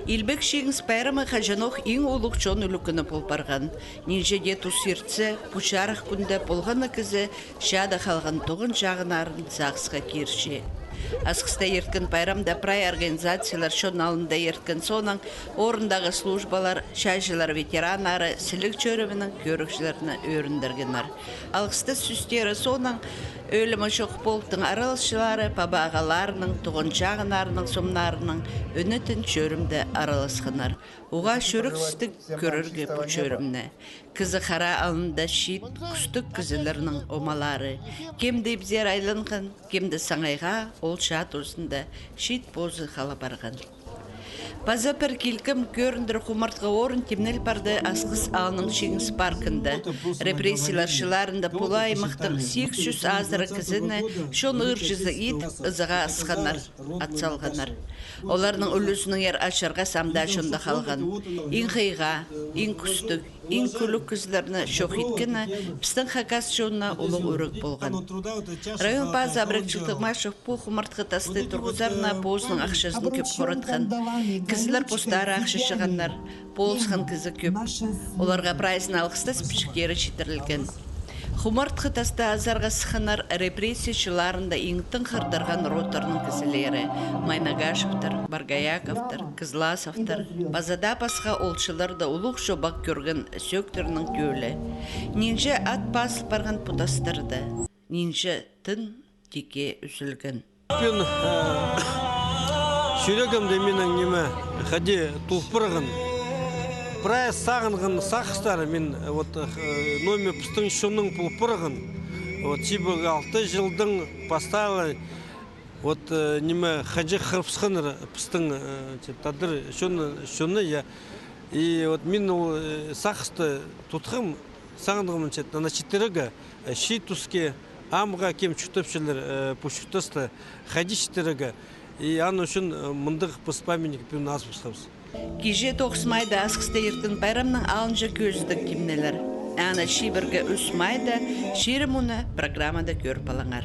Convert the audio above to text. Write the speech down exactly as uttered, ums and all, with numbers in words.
Илбек Чиңіс пайрамы хаҷанох иң улуғ чон ӱлӱкӱні пол парған. Нинҷе дее тус иртсе, пу чарых кӱнде полған на кізі чаада халған туған-чағыннарын сағысха кирче. Асхыста ирткен пайрамда прай организациялар чон алнында ирткен соонаң, орындағы службалар, чааҷылар ветераннары сіліг чӧрімнең кӧрігҷілерні ӧріндіргеннер. Алғыстас сӧстері соонаң, ӧлімі чох полктың араласчылары паба-ағаларының, туған-чағыннарының сомнарынаң ӧнетін чӧрімде араласханнар. Уғаа чӱрексістіг кӧрерге пу чӧрімні. Кізі хараа алнында чиит кӱстіг кізілернің омалары. Кем дее ибзер айланған, кем дее саңайға ол чаа тузында чиит позы хала парған. Паза пір килкім кӧріндір хумартхы орын тимнел парды Асхыс аалның Чиңіс паркында. Репрессиялар чылларында пу ла аймахтың сигіс чӱс азыра кізіні чон ыырҷызы ит ызаға асханнар, ат салғаннар. Оларның ӱлӱзінеңер ачырғас ам даа чонда халған. Иң хыйға, иң кӱстіг, иң кӱлӱк кізілерні чох иткені пістің хакас чонына улуғ ӱрек полған. Район пазы Абрекчик Тыгмашев пу хумартхы тасты турғызарына позының ахчазын кӧп хоратхан. Кізілер постары ахча чыығаннар, полысхан кізі кӧп. Оларға прайзына алғыстас пічіктері читірілген. Хумартхы тасты азарға сыхханнар репрессия чылларында иң тың хырдырған родтарның кізілері: Майнагашевтер, Баргаяковтар, Кызласовтар, паза даа пасха ол чылларда улуғ чобах кӧрген сӧӧктернің тӧлі. Нинҷе ат пазыл парған пу тастарда, нинҷе тың тике ӱзілген. Пӱӱн, э, чӱрегімде минің ниме, хайди тулып парған. Прай сағынған сағыстар мин, э, вот, э, номер пістің чонның пулып парған. Вот, чибіргі алты чылдың пастағы, вот, э, ниме, хайди хырыбысханнар пістің, э, че, тадар чонны, чонны, я. И вот мин ол, э, сағысты тутхам, сағынғам, че, ана читірерге, э, чиит тусха, амға кем чуртапчалар, э, пу чуртаста, хайди читірерге. И аны ӱчӱн, э, мындағ піс памятник пӱӱн азыбысхабыс. Кичее тоғыс майда Асхыста ирткен пайрамның алынҷа кӧзідіг тимнелер. Аны чибіргі ӱс майда чирімуна программада кӧріп алаңар.